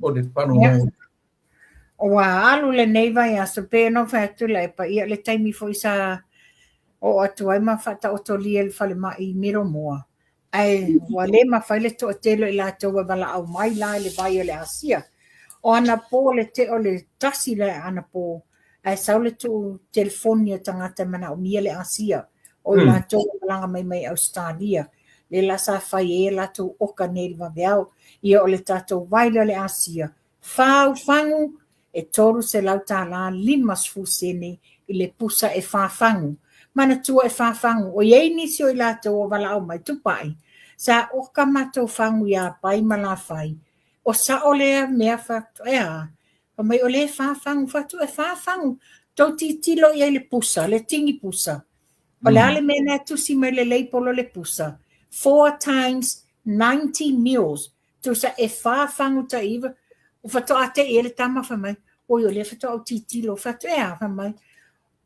O le faalogologo. Ua alu lenei vaiaso, pei ona ou fai atu Tuilaepa, ia le taimi foi sa oo atu ai ma faataotolia i le falemai i Miromoa, ae ua le mafai le toatele o i latou e valaau mai la i le vai o le asia. O anapo le tea o le 1 le anapo, ae sau le tuu telefoni a tagata e manaomia le asia, o i latou e malaga mai mai Ausetalia, lea la sa fai ai a latou oka nei i le vaveao. Ia o le tatou vai lea o le asia, fa au fagu e $300 50 sene i le pusa e fa fagu. Manatua e fa fagu, o i ai nisi o i latou o valaau mai, Tupai, sa oka matou fagu iā Pai ma Lafai, o sao lea mea fai atu, e a? Fai mai o lea e fa fagu, fai atu e fa fagu, tou tilotilo i ai i le pusa, le tini pusa. O le a le mea lena e tusi mai le label o le pusa? 4 times 90 mils. Tusa e fa fagu tai iva, ua faatoa te i ai le tama fai mai, oi o lea faatoa ou tilotilo, fai atu e a? Fai mai,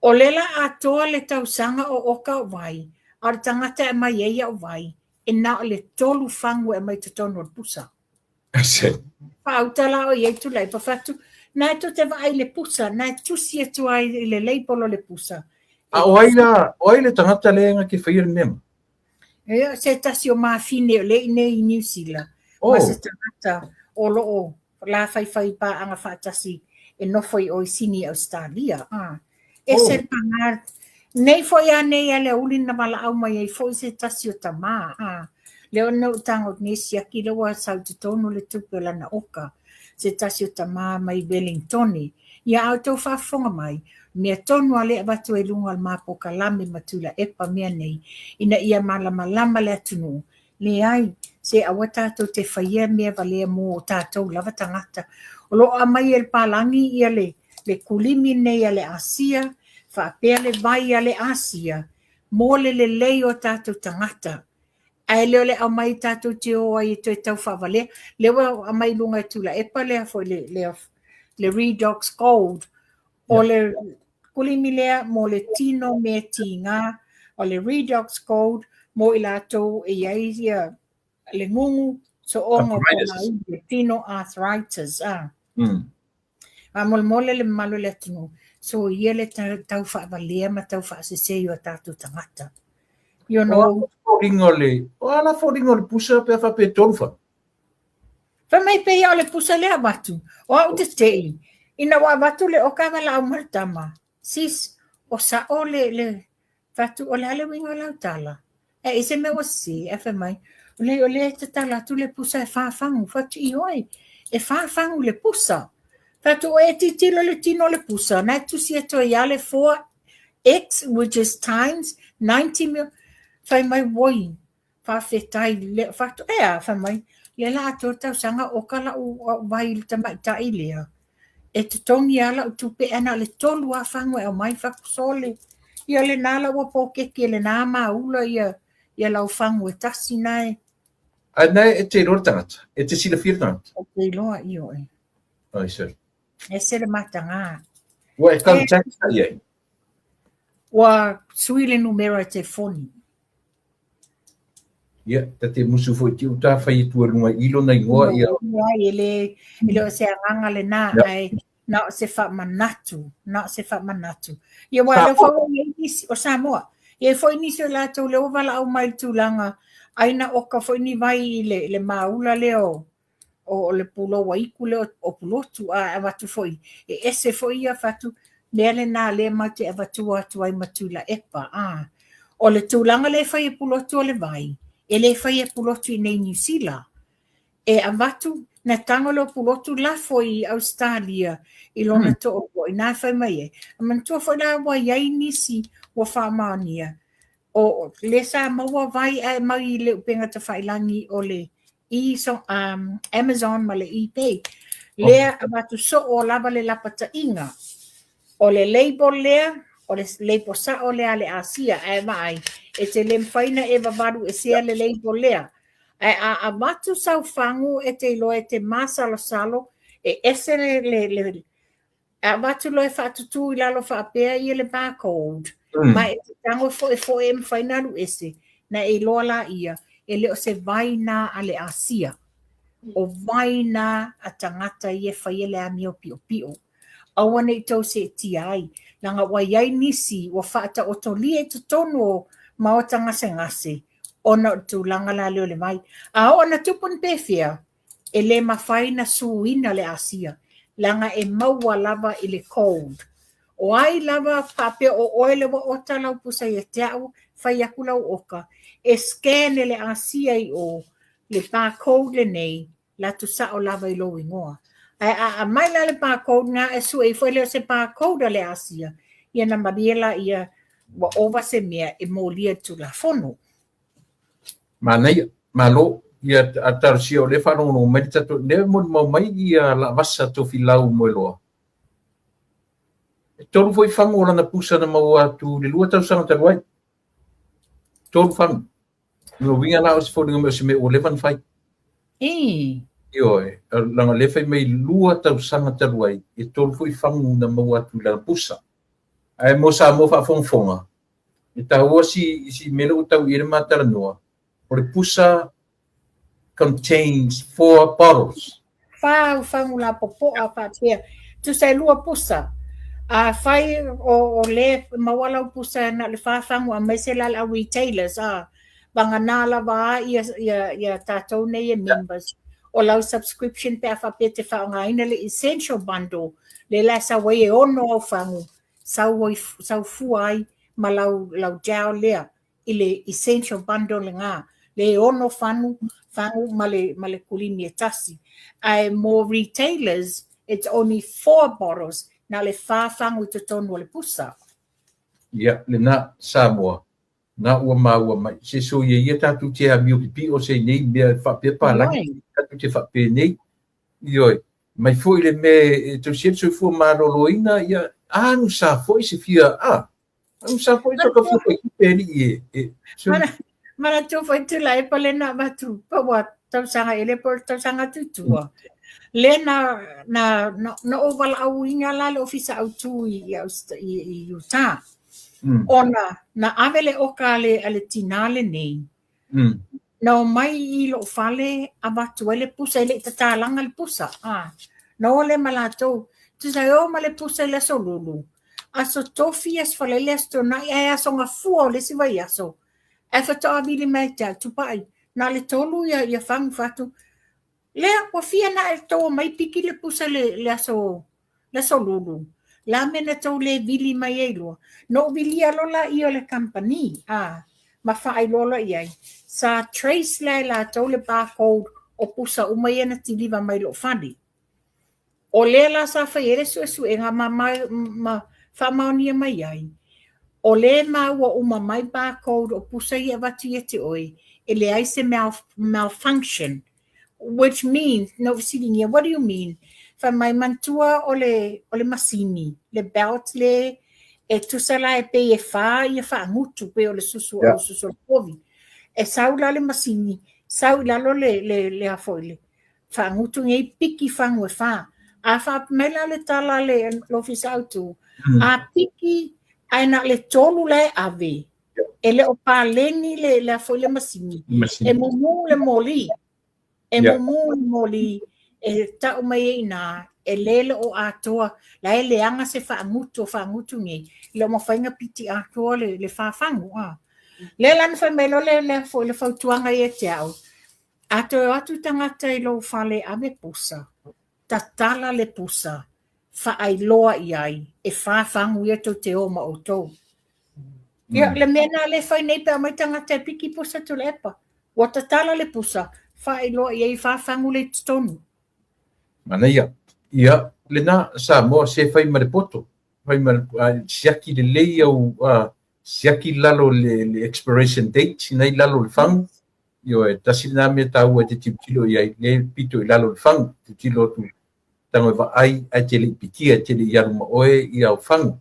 o lea la atoa le tausaga o oka au vai, a o le tagata e aumai ai au vai, e na o le tolu fagu e aumai i totonu o le pusa. Faauta la o i ai Tuilaepa, fai atu, na e tou te vaai i le pusa, na e tusi atu ai i le label o le pusa. A o ai la, o ai le tagata lea na te faia le mea? Ia, se tasi o mafine o lea i inei i Niu Sila, ma se tagata o lo o la faifai paaga faatasi e nofo i o i Sini, Ausetalia. E se paga. Nei foi a nei a le aoauli na valaau mai ai foi se tasi o tamā. Lea na ou tago nei siaki lea ua sau i totonu le tupe o lana oka, se tasi o tamā mai Wellingtone. Ia a outou faafofoga mai, mea tonu lava lea e avatu ai i luga o le ma polokalame ma Tuilaepa mea nei, ina ia malamalama le atunuu. Leai, se aua tatou te faia mea valea mo o tatou lava tagata. O lo o aumai e le palagi ia le, le kulimi nei a le Asia, faapea le vai a le Asia, mo le lelei o tatou tagata. Ae le o le aumai tatou te o ai e toe tau faavalea. Lea ua aumai i luga e Tuilaepa lea foi le, le, le Redox Gold. O le kulimi lea mo le tino mea tiga, o le Redox Gold mo i latou e i ai ia le gugu, sooga o ponaulu, le tino arthritis. Ah. Faamolemole le mamalu o le atunuu, soia le tau faavalea ma tau faasese i o tatou tagata. You know. O a foliga o le, o a la foliga o le pusa pe a faapea e tolu fagu? Fai mai pei o le pusa lea avatu. O au te tei. Ina ua avatu le oka valaau mai le tama. Sis, o sao le, le, fai atu, o le a le uiga o lau tala? Ae i se mea ua sese, ae fai mai, o le, o lea e tatala atu le pusa e fa fagu. Fai atu, ioe, e fa fagu le pusa. Fai atu, o e tilotilo i le tino o le pusa, na e tusi atu ai lava le 4x, which is times 90 mil. Fai mai, woi, Faafetai le fai atu, e a, fai mai, lea la atoa le tausaga oka lau au vai i le tamaitai lea, e totogi lava lau tupe ae na o le tolu lava fagu e aumai, fai atu, sole, ia lena la ua poketi e lena maula ia, ia lau fagu e tasi na e. Ae na e te iloa le tagata, e te silafia le tagata. Ou te iloa, ioe. Ai se. Ese le mataga. Ua e contact i ai? Ua sui le numera e telefoni. Ia, ta te musu foi ti uta fai atu e lunga i lona igoa ia. Leai, e le, e le o se agaga lena, ae na o se faamanatu, na o se faamanatu. Ia aua o lea foi ua i ai nisi, o Samoa, e i ai foi nisi o latou lea ua valaau mai i le tulaga, ai na oka foi ni vai i le, le maula lea o, o le pulou aiku lea o Pulotu, a avatu foi, e ese foi ia fai atu, mea lena lea matou te avatua atu ai ma Tuilaepa. A, o le tulaga lea e fai e Pulotu o le vai, e le fai e Pulotu i inei i Niu Sila. E avatu, na tago lea o Pulotu lafo i Ausetalia i lona toalua, i ina e fai mai ai. A manatua foi la ua i ai nisi ua faamaonia, o lea sa maua vai ae mai i le upega tafailagi o le e so, Amazon ma le eBay. Lea avatu soo lava le lapataiga. O le label lea, o le label sao lea a le Asia, ae vaai, e te le mafai ona e vavalu esea le label lea. Ae a avatu sau fagu e te iloa e te masalosalo, e ese le, le, le, E avatu loa e faatutū i lalo faapea ia le barcode, ma e te tago foefoe e mafai ona alu ese, na e iloa laia, e le o se vai na a le Asia. O vai na a tagata ia e faia le amio piopio. Aua ne i tou seetia ai, leaga ua i ai nisi ua faataotolia i totonu o maota gasegase ona o le tulaga la lea o le vai. A oo ina tupu ni pefea, e le mafai ona suina le asia, leaga e maua lava i le code. O ai lava faapea o oe le ua ota lau pusa ia te au, fai atu lau oka, e scan e le asia i o le barcode lenei, latou sao lava i lou igoa. Ae a aumai la le barcode na e sue ifo e le o se barcode a le Asia, ia ona malie laia ua ova se mea e molia i le Tulafono. Manaia, malo. Ia a talosia o lea e faalogologo mai le tatou, lea e molimau mai ia Laavasa Tofilau Moeloa. E tolu foi fagu o lana pusa na maua atu i le 2 tausaga talu ai. Tolu fagu. Lona uiga la o se foliga mai o se mea ua leva ona fai. Ii. Ioe, leaga o lea fai mai 2 tausaga talu ai, e tolu foi fagu na maua atu i lana pusa. Ae mo Samoa faafogafoga, e taua si, si mea lea ua tau i ai le ma talanoa, o le pusa contains four bottles. Whā au fagu lapopoa faapea, tusa e lua pusa. Afai o, o le maua lau pusa na o le whā fagu aemaise la le au retailers, a, vagana lava a ia, ia, ia tātou nei e members. O lau subscription pe a faapea e te faaaogaina le essential bundle, le la e sau ai e ono au fagu, sau, ai, sau fua ai ma lau, lau gel lea i le essential bundle lena, le e ono fanu, fagu ma le, ma le kulimi e tasi. Ae mo retailers, it's only four bottles, na o le whā fagu i totonu o le pusa. Ia, lena, Samoa, na ua maua mai, se soia ia tatou te amio pipio se nei mea e faapea palagi, tatou te faapenei. Ioe, mai foi le mea e tausia le soifua maloloina, ia, anu sa foi se fia, a, anu sa foi so ka fia fai tupe alii e, e, so, Manatua foi Tuilaepa le na avatu pa ua tausaga ele po o le tausaga atu i tua. Lea na, na, na, na ou valaauina la le ofisa autu i, i, i, i Utah. Ona na ave le oka a le, a le tinā lenei. Na omai i lou fale avatu ai le pusa, e le i tatalaga le pusa. Ah, na o lea ma latou. Tusa e o ma le pusa i le aso Lulu. Aso Tofi, aso Faraile, aso Toonai, ae aso Gafua o le isi vaiaso. Ae faatoa vili mai ia te au, Tupai, na o le tolu ia, ia fagu fatu. Lea, ua fia na e tou omai piki le pusa le, le aso, le aso Lulu. La mea na tou le vili mai ai loa. Na ou vilia loa laia o le kamupani, a, ma faailoa loa i ai. Sa trace la e latou le barcode o pusa uma ia na kiliva mai lou fale. O lea la sa fai ai le suesuega ma, ma, ma faamaonia mai ai, o lea e maua uma mai barcode o pusa ia e avatu ia te oe, e leai se mal, malfunction, which means, na ou fesiligia, what do you mean? Fai mai, manatua o le, o le masini, le belt le e tusa la e pei e whā ia faagutu, pei o le susu, yeah. o le susu o le povi. E sau la le masini, sau i lalo le, le, le a foi le, Faagutu nei piki fagu e whā. A faapea mai la le tala a le ofisa autu, a piki ae na o le tolu la e ave, e le o paleni le, le a foi le masini. E mumu le moli. E mumu le moli e tau mai ai i ina, e le le o atoa, la e leaga se faagutu o faagutu nei, e le o mafai ona piti atoa le, le whā fagu. A. Lea la na fai mai loa le, le, foi le fautuaga ia te au, A toe o atu tagata i lou fale ave pusa, tatala le pusa, faailoa i ai, e whā fagu ia tou te o ma outou. Ia, le mea na le fai nei pe aumai tagata e piki pusa Tuilaepa. Ua tatala le pusa, faailoa i ai e whā fagu le i totonu. Manaia. Ia, lena, Samoa, se fai ma le poto. Fai ma le, siaki lelei au, siaki i lalo le, le expiration date, ina i lalo le fagu. Ioe, tasi lena mea taua e te tilotilo i ai, le pito i lalo o le fagu, tilotilo atu, tago e vaai ae te le i pikia, te le i alu ma oe i au fagu.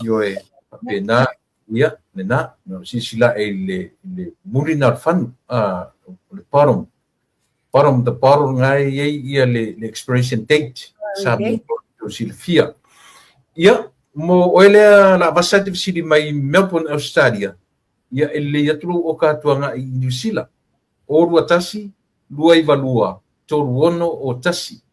Ioe, faapena, ia, lena, no silasila e le, le muli na o le fagu, o le bottom, bottom the bottle nga e i ai ia le, le expiration date, sa mo silafia. Ia, mo oe lea Laavasa e te fesili mai Melbourne, Australia, Ia e lelei atu lou oka atu agai i Niu Sila. O 21 292 36 o 1.